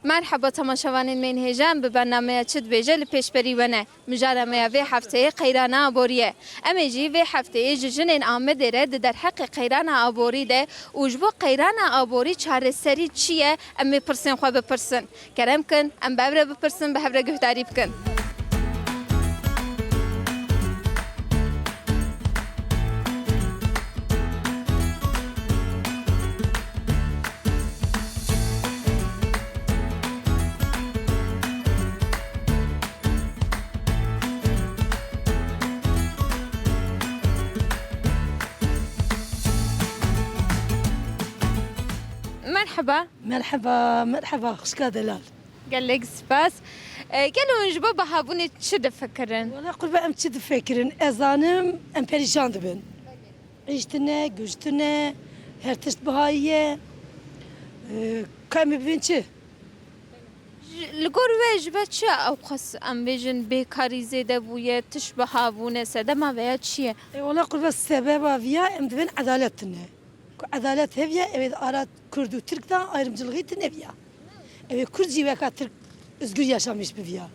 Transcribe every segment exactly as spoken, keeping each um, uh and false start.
Merheba temaşevanên me yên hêja, em bi bernameya Çi dibêje li pêşberî we ne. Mijara me ya vê hefteyê qeyrana aborî ye. Em ê jî vê hefteyê ji jinên Amedê re di derheqê qeyrana aborî de û ji bo qeyrana aborî çareserî çi ye, em ê pirsên xwe bipirsin. Kerem kin, em bi hev re bipirsin, bi hev re guhdarî bikin. Merheba. Merheba, merheba, xwişka delal. Gelek spas. E, gelo hûn ji bo bihabûnê çi difikirin? Wela qurbe em çi difikirin? Ez zanim em perîşan dibin. Îş tune, guş tune, her tişt bihayî ye. E, ka em ê bibin çi? Ji, li gor we ji ber çi ew qas em bêjin bêkarî zêde bûye, tişt biha bûne, sedema vêya çi ye? E, wela qurbe sebeba viya em dibin edalet tune. Ku edalet heviya, ew ê di ara Kurd û Tirk de ayrımcılığı tune viya. Ew ê Kurd jî weka Tirk özgür yaşamış biviya.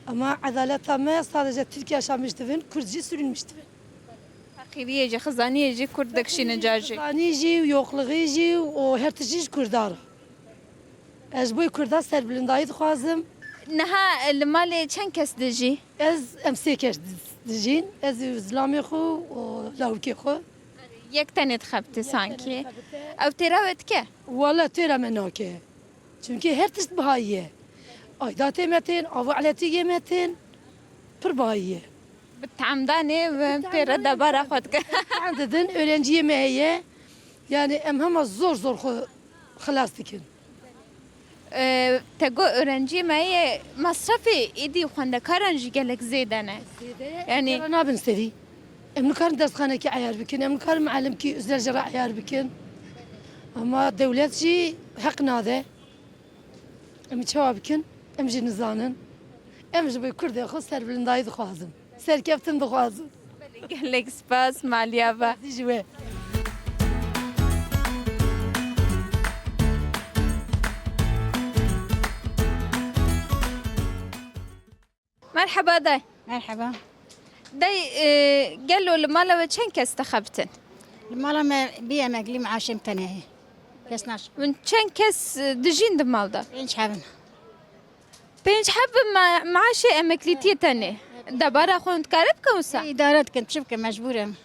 Ama edaleta me sadece Tirk yaşamış dibin, Kurd jî sürünmüş dibin. Feqîriyê jî, xizaniyê jî Kurd dikişînin car jî. Xizanî jî, yoklugî jî û her tişt jî ji Kurda re. Ez ji bo Kurda serbilindayî dixwazim. Niha li malê çend kes dijî? Ez, em sê kes di-, dijîn. Ez û zilamê xwe û lawikê xwe. Yek tenê dixebitî sankî. Ew têra we dike? Wala têra me nake. Çimkî her tişt bihayî ye. Aydatê me tên, ava eletîgê me tên, pir bihayî ye. Bi tamdanê ve pê re debara xwe dike. Tam didin, öğrenciyê me heye. Yani em hema zor zor xwe xilas dikin. Ee, te got öğrenciyê me heye, masrafê êdî xwendekaran jî gelek zêde ne. Zêde ye, yani, em nabin serî. Em nikarin dersxanekî eyar bikin, em nikarin muallimkî özelce re eyar bikin. Ama dewlet jî heq nade. Em çawa bikin? Em jî nizanin. Em ji bo Kurdê xwe serbilindayî dixwazin. Serkeftin dixwazin. Gelek spas, maliya ve. Ji we. Merheba day. Merheba. Day, e, gelo li mala we çend kes dixebitin? Li mala me bî emeklî, meaşê min tenê heye. Kes naş. Hûn çend kes, e, dijîn di mal de? Pênc heb in. Pênc heb bi me-, meaşê emeklîtiyê tenê. Debara xwe hûn dikare bikin wisa? Ê, îdare dikin, çi bikim, mecbûr im.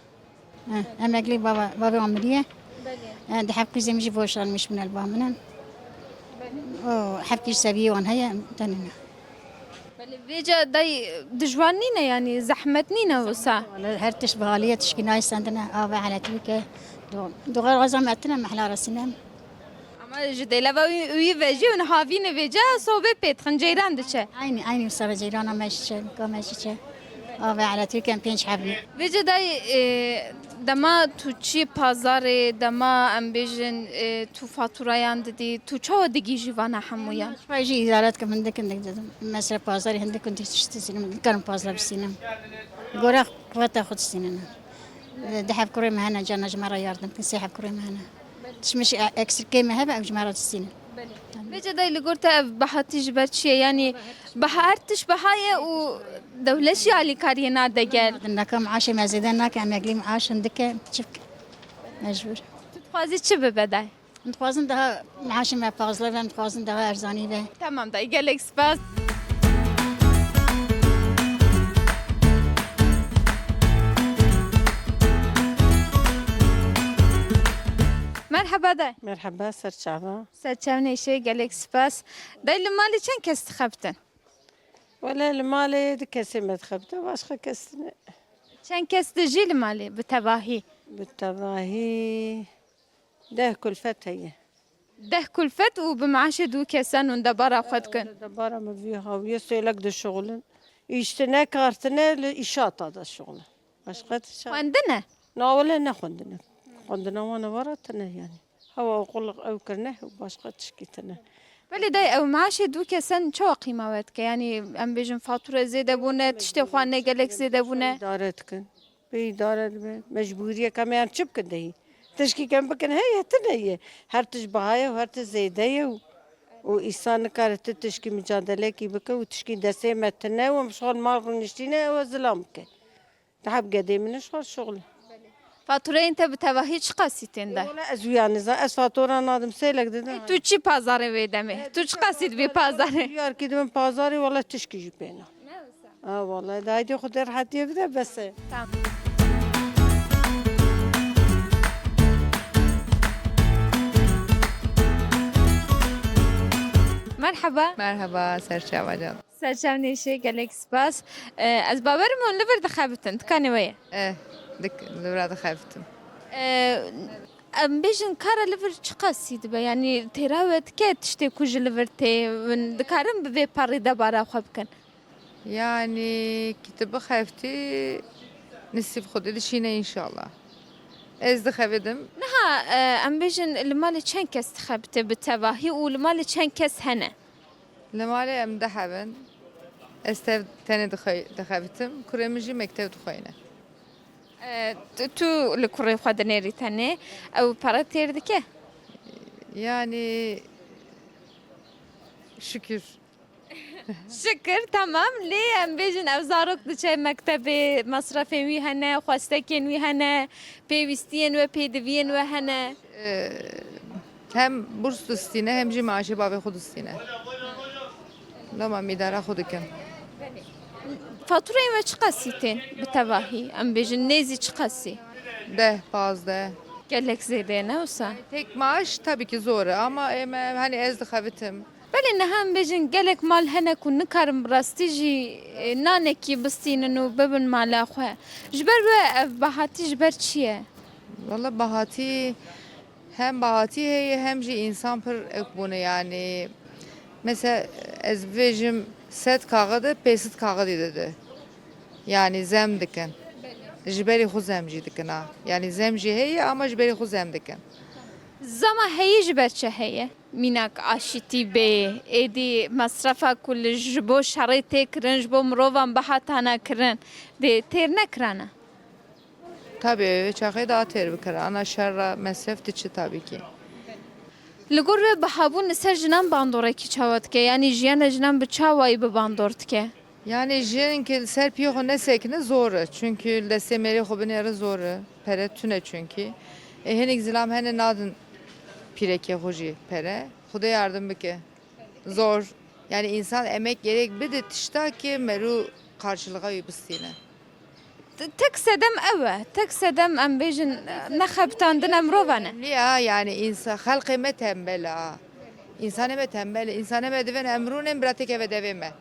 Heh, emeklî baba, babê wan miriye. Belê. Eh, di hepkî zî min jî boşanmiş bûne li ba min in. Belê. O hepkî jî seviyê wan heye, tenê ne. Belê, vêca day dijwar nîne, yanî zehmet nîne wisa? Wele her tişt bi halî ye, tişkî nayê sendine, ava eletîrîke. Do-, doğal gazan me tine mehla resîne. Ama ji dêleva wî, wî vejî û niha vî nivêce sobê pê dixin, ceyran diçe. Eynî, eynî wisa ve ceyrana me jî çe, ka me jî çe. Ava eletîrîk em pênc heb in. Vêce dayê, e, dema tu çî pazarê, dema em bêjin, e, tu faturayan didî, tu çawa digihîjî vana hemûyan? Ji xwe jî îdare dikim, hindik hindik didim. Mesela pazarê hindik hindik tişt distînim, nikarim pazar bistînim. Gora quveta xwe distînim. Di heb kurê me hene, cana ji me re yardim bikin, sê heb kurê me hene. Tişt mişt e-, eksîrkê me hebe, ew ji me re distînin. Belê. Vêca dayê, li gor te ev bihatî ji ber çi ye? Yanî biha, her tişt biha ye û dewlet jî alîkariyê nade gel. Naka meaşê me zêde nake, emeklî meaş hindik e, çi bikim? Mecbûr. Tu dixwazî çi bibe dayê? Em dixwazin daha meaşê me fazla be, em dixwazin daha erzanî be. Tamam dayê, gelek spas. Merheba dayê. Merheba, ser çava. Ser çev nêşe, gelek spas. Dayê, li malê çend kes dixebitin? Wele li malê du kesê me dixebite, başqa kes tine. Çend kes dijî li malê bi tevahî? Bi tevahî deh kulfet heye. Deh kulfet û bi meaşê du kesan hûn debara xwe dikin? Debara me vî hawiye sêlek dişuxulin. Îştine kartine li îşata de şuxulin. Başqa tişa. Xwendine? Na wele ne xwendine. Xwendina wan ê wara tine yanî. Hewa oqul ew kirine, başqa tişkî tine. Belê dayê, ew meaşê du kesan çawa qîma we dike? Yanî em bêjin fature zêde bûne, tiştê xwarinê gelek zêde bûne. Îdare dikin. Bê îdare dibe. Mecbûriyeke me yan çi bikin dehî? Tişkî kem bikin heye, tine ye. Her tişt biha ye û her tişt zêde ye û Û îsan nikare ti tişkî micadelekî bike û tişkî destê me tine û em ji xwe li mal rûniştîne ew e zilam bike. Di heb gedê min ji xwe şixul. Fatureyên te bi tevahî çiqasî tên de? Wala ez wiya nizam, ez fatura nadim sêlek didin. Ê, tu çi pazarê wê demê? Tu çiqasî dibî pazarê? Diyarkî dibin pazarê, wala tişkî jî pê na. Ha, wala, da haydi Xwedê rehetiyê bide, bes e. Tamam. Merhaba. Merhaba, serçava can. Serçev nêşê, gelek spas. Ee, ez bawerim hûn li vir dixebitin, dikanê we ye? Eh, dik-, li vira dixebitim. Ee, em bêjin kara li vir çiqasî dibe? Yanî têra we dike tiştê ku ji li vir tê, hûn dikarin bi vê parî debara xwe bikin? Yanî ki tu bixeftî, nisîb Xwedê dişîne înşallah. Ez dixebitim. Niha, e, em bêjin li malê çend kes dixebite bi tevahî û li malê çend kes hene? Li malê em deh hebin. Ez tev tenê dixey-, dixebitim. Kurê min jî mekteb dixweyne. E, tu, tu li kurê xwe dinêrî tenê. Ew pere têr dike? Yanî şikir. Şikir, temam. Lê em bêjin ew zarok diçe mektebê, mesrefên wî hene, xwestekên wî hene, pêwîstiyên we, pêdiviyên we hene. Ee, hem burs distîne, hem jî maaşê bavê xwe distîne. Loma em îdara xwe dikin. Fatureyên we çiqasî tên bi tevahî? Em bêjin nêzî çiqasî? Deh, pazdeh. Gelek zêde ye, ne wisa? Tek maaş tabii ki zor e ama em, em, hani ez dixebitim. Belê niha em bêjin gelek mal hene ku nikarin bi rastî jî, e, nanekî bistînin û bibin mala xwe. Ji ber we ev bahatî ji ber çi ye? Valla bahatî, hem bahatî heye hem jî însan pir ewk bûne yanî. Mesela ez bibêjim sed kaxid e, pêsed kaxidî dide. Yanî zem dikin. Ji berî xwe zem jî dikin ha. Yanî zem jî heye ama ji berî xwe zem dikin. Zema heyî ji ber çi heye? Mînak aşîtî bê, êdî mesrefa ku li, ji bo şerê tê kirin, ji bo mirovan bihatana kirin, dê têr nekirana? Tabii, çaxê daha têr bikira. Ana şerra mesref diçi tabii ki. Li gor we bihabûn li ser jinan bandorekî çawa dike? Yanî jiyana jinan bi çawayî bi bandor dike? Yani jin ki li ser piyê xwe nesekine zor e. Çünkü li destê mêrê xwe binêre zor e. Pere tune çünkü. E, hinek zilam hene nadin pîrekê xwe jî pere. Xwedê yardım bike. Zor. Yani insan emek gerek bide tişta ki meru karşılığa wî bistîne. Te-, tek sedem ew e. Tek sedem em bêjin, nexebitandina mirovan e. Önemli ya, yani insan, xelqê me tembel a. Însanê me tembel e. Însanê me divên em rûnên bira têkeve devê me.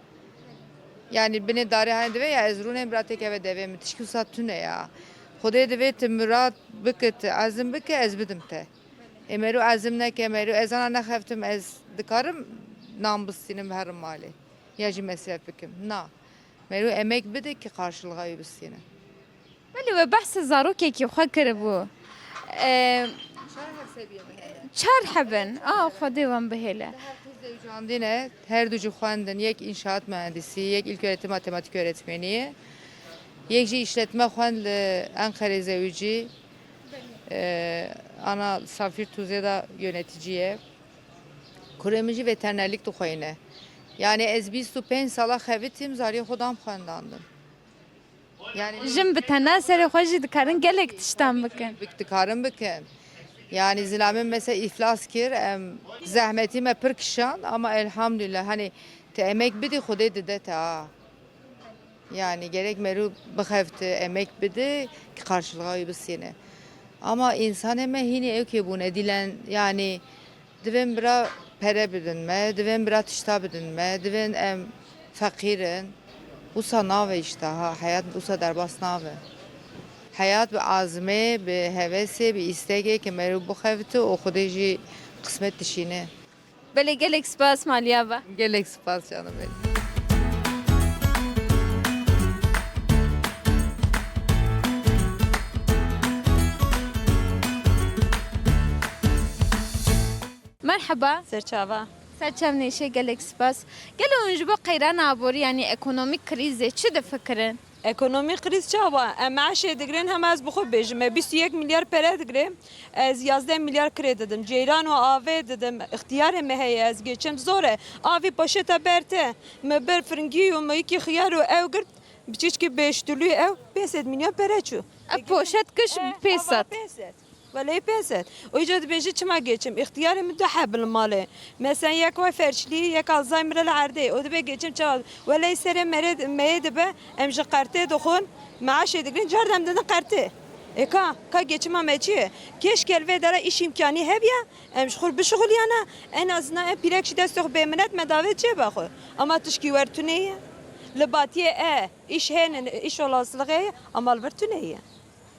Yani binê darê hani divê ya ez rûnên bira têkeve devê min. Tişkî wisa tune ya. Xwedê divê tu mirad bike, tu ezim bike, ez bidim te. Ê meru ezim neke, meru ez ana nexeftim, ez dikarim nan bistînim herim malê. Ya jî mesref bikim. Na. Meru emek bide ki karşılığa wî bistîne. Belê we behsa zarokekî xwe kiribû. Ee, çar hebin. A, Xwedê wan bihêle. Her du zewicandî ne, her du jî xwendin. Yek inşaat mühendisi, yek ilköğretim matematik öğretmeni, yek jî işletme xwend li Enqerê zewicî. Ee, ana Safir Tuzê de yönetici ye. Kurê min jî veterinerlik dixweyne. Yani ez bîst û pênc sala xevitîm, zariyê xwe dam xwendandin. Yani jin bi tena serê xwe jî dikarin gelek tiştan bikin. Bik-, dikarin bikin. Yani zilamê me mesela îflas kir, em zehmetî me pir kişand ama elhamdülillah hani te emek bidî Xwedê dide te ha. Yani gerek meru bixefte, emek bide ki karşılığa wî bistîne. Ama insanê me hînî ewkê bûne, dîlen yani divên bira pere bidin me, divên bira tişta bidin me, divên em feqîr in. Wisa nabe işte ha, heyat wisa derbas nabe. Heyat bi azmê, bi hevesê, bi îstegê ki meru bixefte û Xwedê jî qismet dişîne. Belê, gelek spas, maliya ve. Gelek spas canım benim. Merhaba. Serçava. Serçev nêşê, gelek spas. Gelo hûn ji bo qeyrana aborî, yanî ekonomîk krîzê çi difikirin? Ekonomî krîz çawa? Em meaşê digirin, hema ez bi xwe bêjim. Me bîst û yek milyar pere digire, ez yazdeh milyar kirê didim. Ceyran û avê didim. Îxtiyarê me heye, ez geçim zor e. Avî poşeta berte. Me bir firingî û me yekî xiyar û ew girt. Biçîçkî beştulî ew pênc sed milyon pere çû. Ev poşet kiş pênc sed. Welê pênc sed. O îca dibêje çima geçim? Îxtiyarê min du heb li malê. Mesela yek wa ferçlî, yek Alzheimer li erdê. O dibe geçim çawa? Welê serê merê, meyê dibe, em ji qertê dixwin, meaşê digirin, car dem didin qertê. E ka, ka geçima me çi ye? Keşke li vê dera îş îmkanî hebiya, em ji xwe bişixuliyana, en azından em pîrek jî destê xwe bê minet me davê çê be xwe. Ama tişkî wer tune ye. Li batiyê e, îş hênin, îş olasılığı ye, ama li vir tune ye.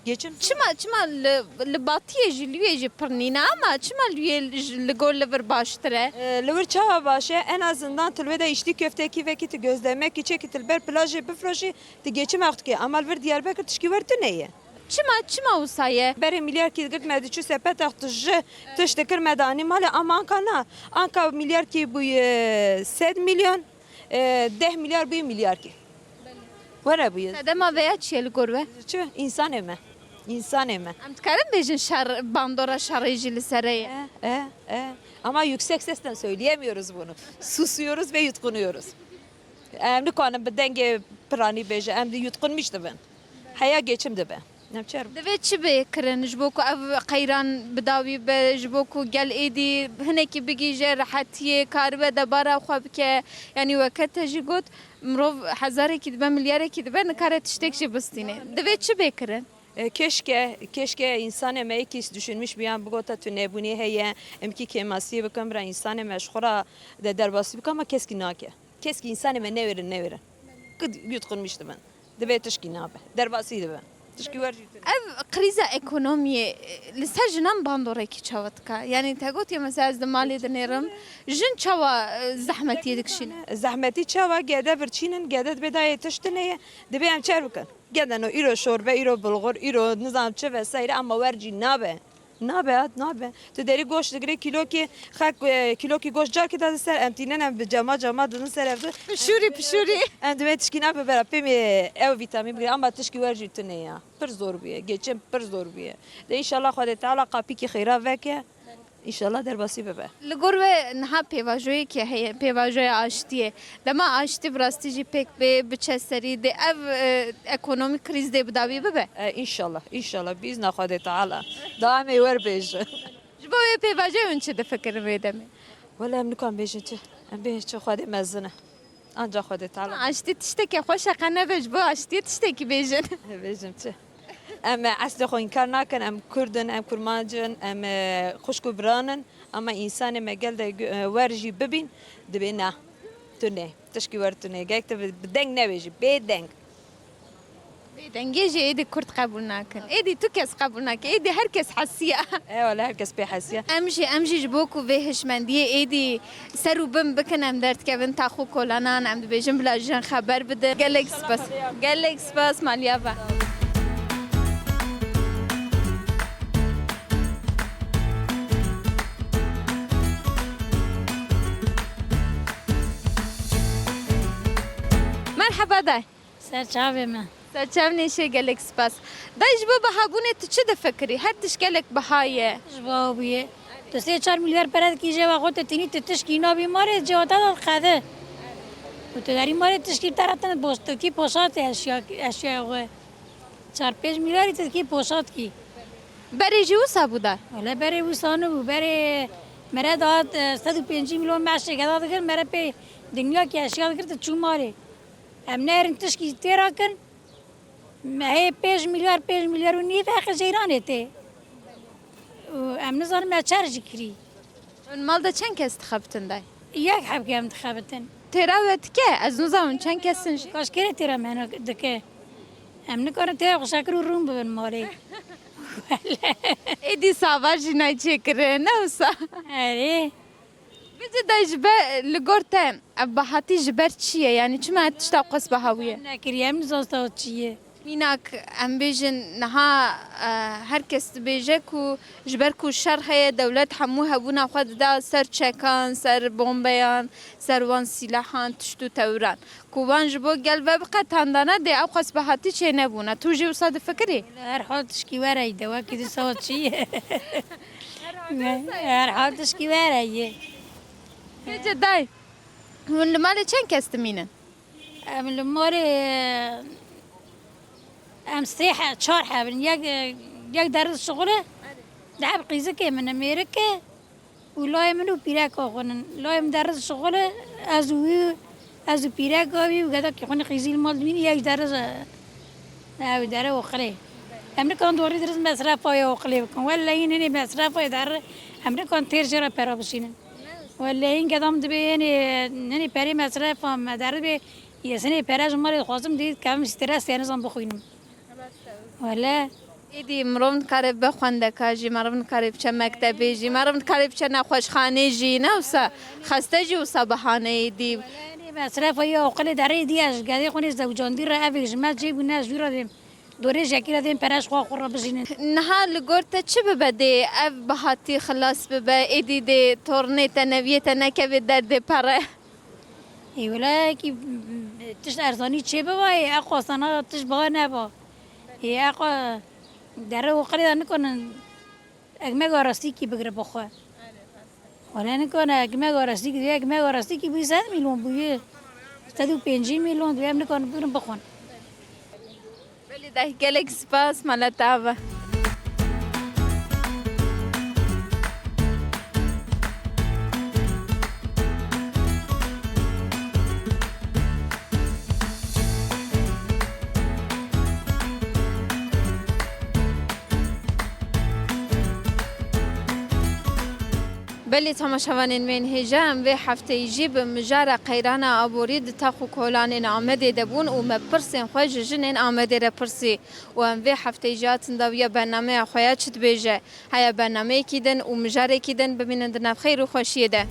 Geçim. Çima, çima li, li batiyê jî li wê jî pir nîne ama çima li wê ji, li gor li vir baştir e? E, li wir çawa baş e? En azından tu li wê de îştî köftekî vekî tu gözlemekî çekî tu li ber plajê bifroşî tu geçim ex dikê. Ama li vir Diyarbekir tişkî wer tune ye. Çima, çima wisa ye? Berê milyarkî digirt me diçû sepeta xwe tu ji tişt dikir me danî malê ama anka na. Anka milyarkî bûye sed milyon, e, deh milyar bûye milyarkî. Were bûye. Sedema veya çi ye li gor we? Çi? Însanê me. Însanê me. Em dikarin bêjin şer, bandora şerê jî li serê ye. E, e, e. Ama yüksek sesle söyleyemiyoruz bunu. Susuyoruz ve yutkunuyoruz. Em nikarin bi dengê piranî bêjin, em di yutkunmiş dibin. Heya geçim dibe. Em çer. Divê çi bê kirin ji bo ku ev qeyran bi dawî be, ji bo ku gel êdî hinekî bigihîje rehetiyê, karibe debara xwe bike? Yanî weke te jî got, mirov hezarekî dibe, milyarekî dibe, nikare tiştek jî bistîne. Divê çi bê kirin? E, keşke, keşke însanê me yekî düşünmüş biyan bigota tu nebûnê heye, em kî kêmasiyê bikin, bira însanê me ji xwe ra de derbasî bikin, ama keskî nake. Keskî însanê me newêrin, newêrin. Kid yutkunmiş dibin. Divê tişkî nabe. Derbasî dibe. Tişkî wer jî tune. Ev krîza ekonomiyê, e, li ser jinan bandoreke çawa dika? Yanî te gotiye mesela ez di malê dinêrim. Jin çawa, e, zehmetiyê dikişîne? Zehmetî çawa? Gede birçînin, gede dibê dayê tişt tune ye. Divê em çer bikin. Gede no îro şorbe, îro bulgur, îro nizam çi vesaire ama wer jî nabe. Nabe, nabe. Tu derî goşt digirê kîlokî, xek, e, kîlokî goşt carkê dadin ser, em tînin em bi cema cema didin ser ev. Pişûrî, pişûrî. Em divê tişkî nabe bera pê me ew vîtamîn bigire, ama tişkî wer jî tune ya. Pir zor bûye, geçim pir zor bûye. De înşallah Xwedê Teala qapîkî xêra veke, înşallah derbasî bibe. Li gor we niha pêvajoyekê heye, pêvajoya aştiyê. Dema aştî bi rastî jî pêk bê, biçe serî, dê ev, e, ekonomîk krîz dê bi dawî bibe? E, înşallah, înşallah, bi îzna Xwedê Teala. Dua em ê wer bêjin. Ji bo wê pêvajoyê hûn çi difikirin wê demê? Wele em nikan bêjin çi? Em bê çi Xwedê mezin e. Anca Xwedê Teala. Aştî tiştekê xweş e, qe nebe ji bo aştiyê tiştekî bêjin. Bêjim çi? Em, e, eslê xwe înkar nakin, em Kurd in, em Kurmanc in, em, e, xwişk û biran in. Ama însanê me gel de gu-, e, wer jî bibîn, dibê na. Tune. Tişkî wer tune. Gerek tu bi, bi deng nebêjî, bê deng. Bê dengê jî êdî Kurd qebûl nakin. Êdî tu kes qebûl nake. Êdî her kes hesiya. E, wele her kes pê hesiya. Em jî, em jî ji bo ku vê hişmendiyê êdî ser û bin bikin, em derdikevin tax û kolanan, em dibêjin bila jin xeber bidin. Gelek spas. Gelek spas, maliya ve. Merheba day. Ser çavê me. Ser çav nêşê, gelek spas. Day, ji bo bihabûnê tu çi difikirî? Her tişt gelek biha ye. Ji bo bûye. Tu sê çar milyar pere dikî jê ve xwe tu tînî tu tişkî nabî marê cihata da qedi. Û tu derî marê tişkî te re tine poşt, tu kî poşatê eşya, eşyaya xwe. Çar pênc milyarî tu dikî poşat kî. Berê jî wisa bû day? Wele berê wisa nebû. Berê mere dihat, e, sed û pêncî milyon meşê geda dikir, mere pê dinya kî eşya dikir, tu çû marê. Em nerin tişkî têra kin. Me hê pênc milyar, pênc milyar û nîv heqê ceyranê tê. Û em nizanin me çer jî kirî. Hûn mal de çend kes dixebitin day? Yek hebkê em dixebitin. Têra we dike? Ez nizanim çend kes in jî. Kaş kêrê têra me hene dike. Em nikarin têra xwe şekir û rûn bibin malê. Êdî savar jî nayê çêkirin, ne wisa? Erê. Bêje day ji ber, li gor te ev bihatî ji ber çi ye? Yanî çima ev tişta qas biha bûye? Nekiriye, em nizan sta çi ye. Mînak, em bêjin niha, e, her kes dibêje ku ji ber ku şer heye, dewlet hemû hebûna xwe dida ser çekan, ser bombeyan, ser wan sîlahan, tişt û tewiran. Ku wan ji bo gel vebiqetandane dê ew qas bihatî çênebûna. Tu jî wisa difikirî? Her hal tişkî were ye de, wekî di sawa çi ye? Her hal tişkî were ye. Bêje dayê, hûn li malê çend kes dimînin? Em li malê, em sê he-, çar hebin. Yek, yek deriz şixul e. Deheb qîzikê min e, mêrik e. Û layê min û pîreka xwe nin. Layê min deriz şixul e, ez û wî, ez û pîreka wî û gedakê xwe nin qîzî li mal dimînin, yek deriz, e, ew dere oqilê. Em nikan dorî diriz mesrefa ye oqilê bikin. Wellehî hinê mesrefa ye dere, em nikan têr jê re pera bişînin. Wellehî geda min dibê hinê, hinê perê mesrefa me deribê, yê hinê pere ji malê dixwazim dê kevim stres tenizan bixwînim. Wele. Êdî mirov nikare bibe xwendekar jî, mirov nikare biçe mektebê jî, mirov nikare biçe nexweşxanê jî, ne wisa xeste jî wisa bahane êdî. Wele, mesrefa ya oqilê derê dî ez ji gedê xwe nê zewcandî re evê ji me cê bûne ez jû re dêm. Dorê jekî re dêm pere ji xwe xwe re bijînin. Niha li gor te çi bibe dê ev bihatî xilas bibe, êdî dê tornê te neviyê te nekeve derdê pere? Ê wele yekî tişt erzanî çê biba, ê eqasana tişt biha neba. Ê eqa dere û qirê de nikanin ekmega rastîkî bigire bi xwe. Wele nikane ekmega rastîkî, divê ekmega rastîkî bûyî sed milyon bûyî. Sed û pêncî milyon divê em nikanin bigrin bixwin. Belê dayî, gelek spas, mala te ava. Belê temaşevanên me yên hêja, em vê hefteyî jî bi mijara qeyrana aborî di tax û kolanên Amedê de bûn û me pirsên xwe ji jinên Amedê re pirsî û em vê hefteyî jî hatin dawiya bernameya xwe ya çi dibêje. Heya bernameyekî din û mijarekî din bimînin di nav xeyr û xweşiyê de.